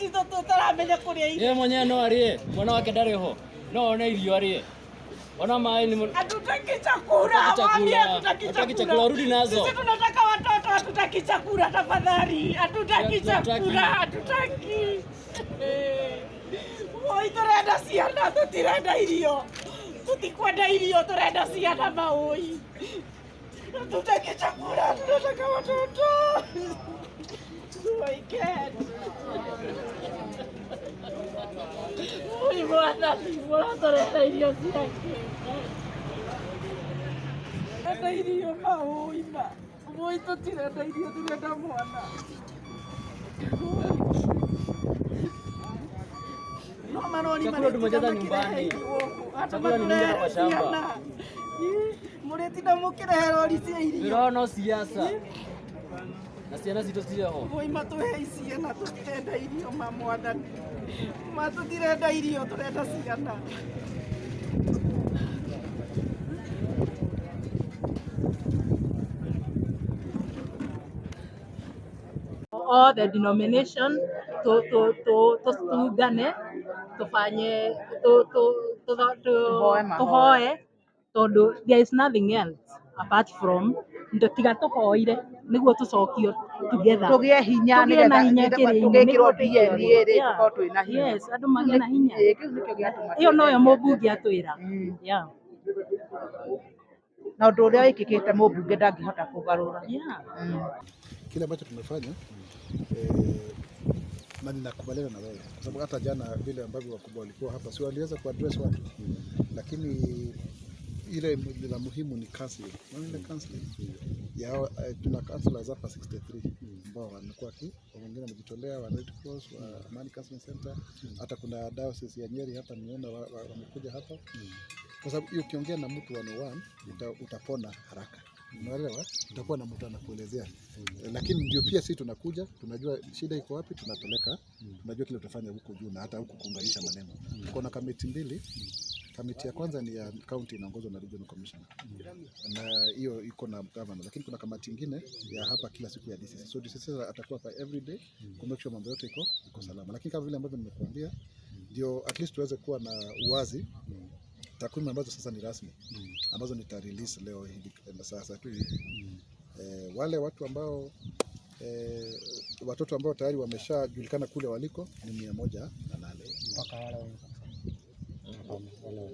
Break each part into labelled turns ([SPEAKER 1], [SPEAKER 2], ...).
[SPEAKER 1] Ici tũtaramenya kũrĩa irio.
[SPEAKER 2] Yeye mwenyewe no arie, mwana wake ndarĩ ho. No one irio arie. Ona maĩ ni
[SPEAKER 1] Hatutaki chakula,
[SPEAKER 2] Hatutaki
[SPEAKER 1] waambie
[SPEAKER 2] chakula.
[SPEAKER 1] hatutaki
[SPEAKER 2] Hatutaki
[SPEAKER 1] chakula.
[SPEAKER 2] chakula, rudi nazo.
[SPEAKER 1] Sisi tunataka watoto, hatutaki chakula tafadhali. Hatutaki
[SPEAKER 2] Hatutaki.
[SPEAKER 1] chakula, hatutaki. Eh. Woi, turenda ciana, tutirenda irio. Tutikwenda irio, turenda ciana maũi. Hatutaki chakula, tunataka watoto. I can't. Woi, mwathani, mũratũrehe irio ciake. Enda irio maũi ma. Woi, tũtirenda irio, tũrenda mwana. No marori
[SPEAKER 2] Chakula tumejaza nyumbani. Chakula ni mingi hapa shamba.
[SPEAKER 1] Mũrĩtinda mũkĩrehe rori cia irio.
[SPEAKER 2] Ndĩrona siasa. Na ciana citũ cirĩ ho.
[SPEAKER 1] Woi, matũhe ciana, tũtirenda irio ma mwathani. Ma tũtirenda irio, tũrenda ciana.
[SPEAKER 3] All the denomination tuungane tufanye tuhoe tondu there is nothing else apart from tiga tuhoire niguo tucokio together.
[SPEAKER 4] Tũgĩe hinya.
[SPEAKER 3] Tũgĩe na hinya
[SPEAKER 4] nĩgetha
[SPEAKER 3] kĩrĩ-inĩ,
[SPEAKER 4] tũgĩkĩrwo
[SPEAKER 3] nĩguo twĩkĩrwo.
[SPEAKER 4] DNA rĩ, tũkorwo twĩ na hinya.
[SPEAKER 3] Yes, andũ magĩe na hinya.
[SPEAKER 4] Ĩĩ, kĩu nĩkĩo gĩatũma
[SPEAKER 3] Ĩyo noyo
[SPEAKER 4] twende.
[SPEAKER 3] mũmbunge atwĩra. Yeah.
[SPEAKER 4] Na ũndũ ũrĩa wĩkĩkĩte mũmbunge ndangĩhota kũgarũra.
[SPEAKER 5] Kile ambacho tumefanya na ninakubaliana na wewe kwa sababu hata jana vile ambavyo wakubwa walikuwa hapa, si waliweza kuaddress watu, lakini ile la muhimu ni counseling. Unaona ile counseling ya tuna counselors hapa 63 ambao wamekuwa wengine wamejitolea wa Red Cross, wa Amani Counseling Center, hata kuna diocese ya Nyeri hapa nimeona wamekuja hapa, kwa sababu hiyo ukiongea na mtu one on one utapona haraka, unaelewa, utakuwa na mtu anakuelezea. Lakini ndio pia sisi tunakuja, tunajua shida iko wapi, tunapeleka, tunajua kile tutafanya huko juu na hata huku kuunganisha maneno. Tuko na kamati mbili. Kamati ya kwanza ni ya county inaongozwa na regional commissioner, na hiyo iko na governor, lakini kuna kamati ingine ya hapa kila siku ya DCC. So DCC atakuwa hapa every day ku make sure mambo yote iko salama, lakini kama vile ambavyo nimekuambia, ndio at least tuweze kuwa na uwazi takwimu ambazo sasa ni rasmi ambazo nita release leo hivi sasa tu hivi. Wale watu ambao watoto ambao tayari wameshajulikana kule waliko ni 108.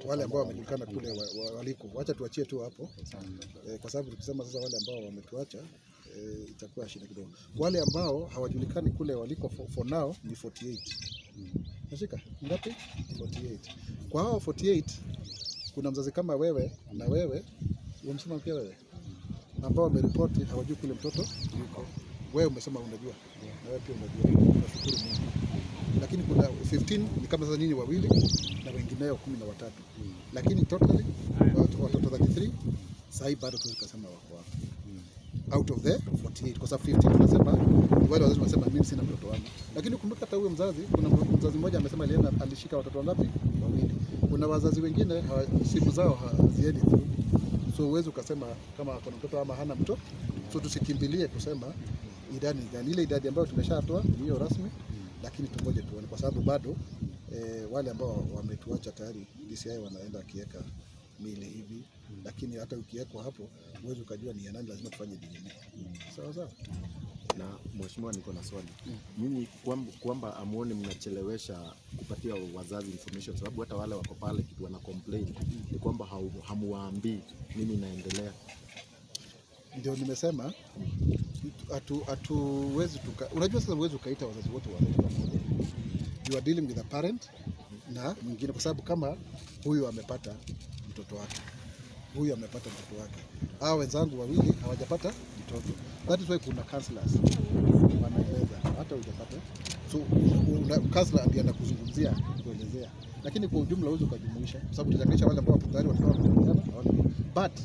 [SPEAKER 5] Wale ambao wamejulikana kule waliko, wacha tuachie tu hapo kwa sababu tukisema sasa wale ambao wametuacha itakuwa shida kidogo. Wale ambao hawajulikani kule waliko for now ni 48. Nashika ngapi? 48. Kwa hao 48 kuna mzazi kama wewe na wewe, umesema pia wewe ambao wameripoti hawajui kule mtoto yuko. Wewe umesema unajua, na wewe pia unajua, tunashukuru Mungu. Lakini kuna 15 ni kama sasa nyinyi wawili na wengineo 13, lakini totally watoto 33 sahii bado tuwezi kusema wako wapi out of the 48, kwa sababu 15 tunasema ni wale wazazi wanasema mimi sina mtoto wangu, lakini kumbuka hata huyo mzazi, kuna mzazi mmoja amesema alienda alishika watoto wangapi? Wawili. Kuna wazazi wengine simu zao haziendi through, so huwezi ukasema kama kuna mtoto ama hana mtoto. So tusikimbilie kusema idadi ni gani. Ile idadi ambayo tumeshatoa ni hiyo rasmi, lakini tungoje tuone, kwa sababu bado wale ambao wametuacha tayari DCI wanaenda wakiweka miili hivi, lakini hata ukiwekwa hapo huwezi ukajua ni ya nani, lazima tufanye DNA. Sawa sawa.
[SPEAKER 6] Na mheshimiwa, niko na swali. Nyinyi kwamba amuone mnachelewesha kupatia wazazi information, sababu hata wale wako pale kitu wana complain ni kwamba hamuwaambii nini inaendelea.
[SPEAKER 5] Ndio nimesema hatuwezi tuka, unajua sasa huwezi ukaita wazazi wote walete pamoja. You are dealing with a parent na mwingine, kwa sababu kama huyu amepata mtoto wake, huyu amepata mtoto wake, hao wenzangu wawili hawajapata mtoto. That is why kuna counselors wanaeleza hata hujapata, so counselor ndiye anakuzungumzia kuelezea, lakini kwa ujumla huwezi ukajumuisha, kwa sababu tutaanganisha wale ambao wako tayari watoto wamepatikana na wale, but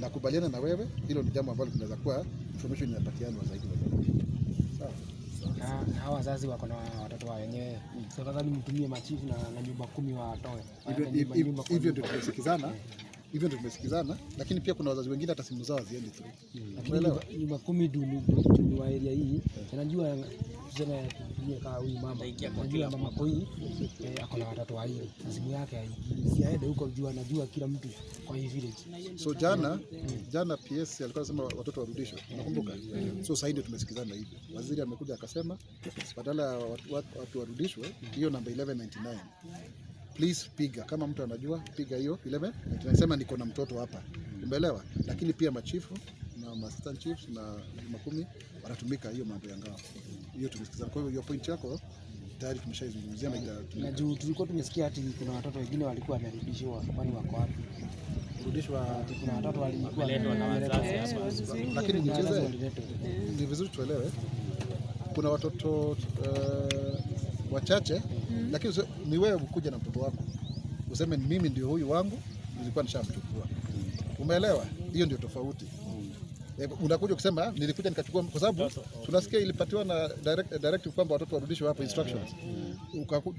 [SPEAKER 5] nakubaliana na wewe, hilo ni jambo ambalo tunaweza kuwa information inapatianwa zaidi kwa zaidi. Sawa.
[SPEAKER 7] Na hawa wazazi wako na watoto wao wenyewe. So afadhali mtumie machifu na nyumba kumi watoe.
[SPEAKER 5] Hivyo
[SPEAKER 7] Waende nyumba kwa
[SPEAKER 5] hivyo ndio
[SPEAKER 7] nyumba.
[SPEAKER 5] tumesikizana, hivyo ndio tumesikizana, lakini pia kuna wazazi wengine hata simu zao haziendi through.
[SPEAKER 7] Lakini
[SPEAKER 5] Umeelewa?
[SPEAKER 7] nyumba kumi ni wa area hii. Najua Tuseme tutumie kaa huyu mama, najua mama Koi ako na watoto wawili na simu yake haingii, si aende huko juu anajua kila mtu kwa hii village.
[SPEAKER 5] So jana PS alikuwa anasema watoto warudishwe, unakumbuka? So sasa ndio tumesikizana hivyo. Waziri amekuja akasema badala ya watu warudishwe, hiyo namba 1199 please piga, kama mtu anajua piga hiyo 1199, sema niko na mtoto hapa, umeelewa? Lakini pia machifu na assistant chiefs na makumi wanatumika hiyo mambo ya ngao, hiyo tumesikizana. Kwa hivyo hiyo point yako tayari tumeshaizungumzia na
[SPEAKER 7] Na
[SPEAKER 5] itatumika
[SPEAKER 7] juu tulikuwa tumesikia ati kuna watoto wengine walikuwa wamerudishiwa, kwani wako wapi?
[SPEAKER 5] Kurudishwa
[SPEAKER 7] Ati kuna watoto walikuwa
[SPEAKER 2] Wameletwa na wazazi hapa.
[SPEAKER 5] Lakini
[SPEAKER 7] Kuna wazazi
[SPEAKER 5] nicheze
[SPEAKER 7] waliletwa.
[SPEAKER 5] ni vizuri tuelewe, kuna watoto wachache, lakini ni wewe kuja na mtoto wako useme ni mimi ndio huyu wangu nilikuwa nishamchukua. Umeelewa? Hiyo ndio tofauti. Unakuja kusema nilikuja nikachukua, kwa sababu tunasikia ilipatiwa na directive kwamba watoto warudishwe hapo instructions.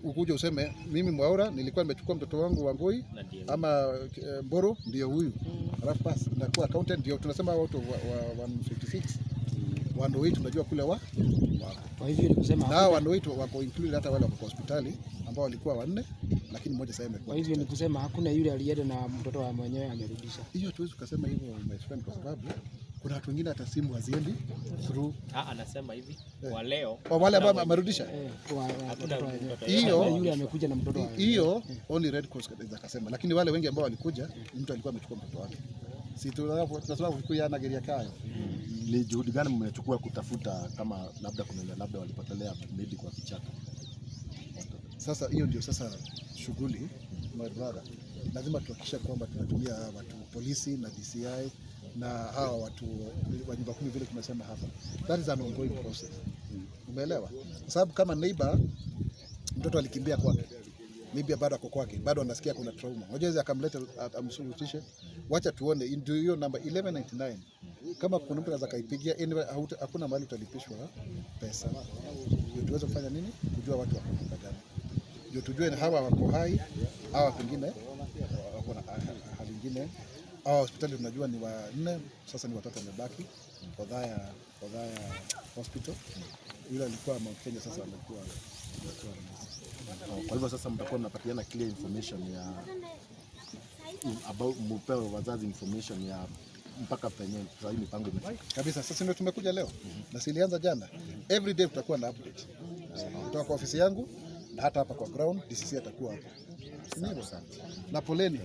[SPEAKER 5] Ukuja useme mimi Mwaura nilikuwa nimechukua mtoto wangu Wangui
[SPEAKER 2] Na ndiye.
[SPEAKER 5] ama Mboro ndio huyu, alafu basi nakuwa accountant, ndio tunasema watu wa 156 108 tunajua kule wa wako
[SPEAKER 7] Kwa hivyo ni kusema
[SPEAKER 5] na hao 108 wako included hata wale wako kwa hospitali ambao walikuwa wanne, lakini mmoja sasa amekuwa
[SPEAKER 7] kwa hivyo ni kusema hakuna yule alienda na mtoto wa mwenyewe amerudisha.
[SPEAKER 5] Hiyo hatuwezi ukasema hivyo my friend, kwa sababu kuna watu wengine hata simu haziendi through.
[SPEAKER 2] Ah, anasema hivi kwa leo
[SPEAKER 5] Kwa wale ambao amerudisha
[SPEAKER 7] Kwa
[SPEAKER 2] hakuna
[SPEAKER 7] watoto wenyewe.
[SPEAKER 2] mtoto
[SPEAKER 5] Hiyo-
[SPEAKER 7] Hakuna yule amekuja na mtoto wa wenyewe.
[SPEAKER 5] hiyo only Red Cross inaweza kasema, lakini wale wengi ambao walikuja, mtu alikuwa amechukua mtoto wake. Si tunasema Kikuyu ana geria kayo.
[SPEAKER 6] Ni juhudi gani mmechukua kutafuta kama labda kuna wenye labda walipotelea maybe kwa vichaka?
[SPEAKER 5] Sasa hiyo ndio sasa shughuli my brother, lazima tuhakikishe kwamba tunatumia hawa watu polisi na DCI na hawa watu wa nyumba kumi vile tumesema hapa. That is an ongoing process. Umeelewa? Kwa sababu kama neighbor mtoto alikimbia kwake, maybe bado ako kwake, bado anasikia kuna trauma, unajua hizi akamleta amsuluhishe. Wacha tuone, ndio hiyo namba 1199 kama kuna mtu anaweza kaipigia anyway, hakuna mahali utalipishwa pesa, ndio tuweze kufanya nini, kujua watu wako namna gani, ndio tujue ni hawa wako hai, hawa pengine wako na hali ingine. Hawa hospitali tunajua ni wanne, sasa ni watatu wamebaki. Othaya Hospital, yule alikuwa Mount Kenya, sasa amekuwa
[SPEAKER 6] Oh, kwa hivyo sasa mtakuwa mnapatiana clear information ya about mupewe wazazi information ya mpaka penye sasa hii mipango imefika.
[SPEAKER 5] Kabisa. Sasa ndio tumekuja leo na silianza jana. Every day tutakuwa na update kutoka kwa ofisi yangu na hata hapa kwa ground DCC atakuwa hapa. Si ndivyo? Na poleni.